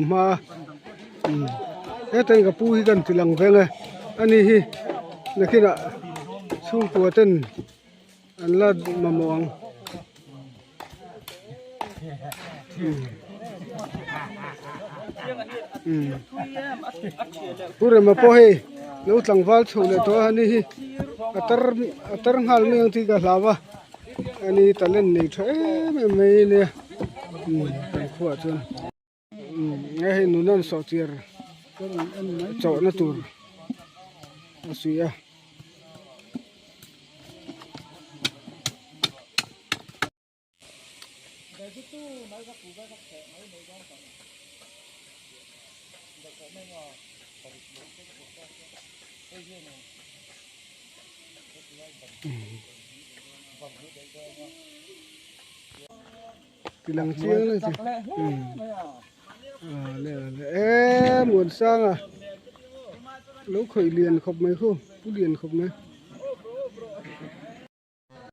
Hma hetain ka pu hi kan ti lang veng e ani hi nakinah chhungkua ten an la mamawh ang Pu Rema pawh hei lo tlangval chho leh tawh a ani hi a tar a tar nghal mai ang tih ka hlau a ani talent nei tha em em mai ania kan khuaah chuan. Hei nuna an sawh chiar chawhna tur a suih a. Ti lang chiang le chi a le le e muan sang a lo khawih lian khawp mai khu pu lian khawp mai.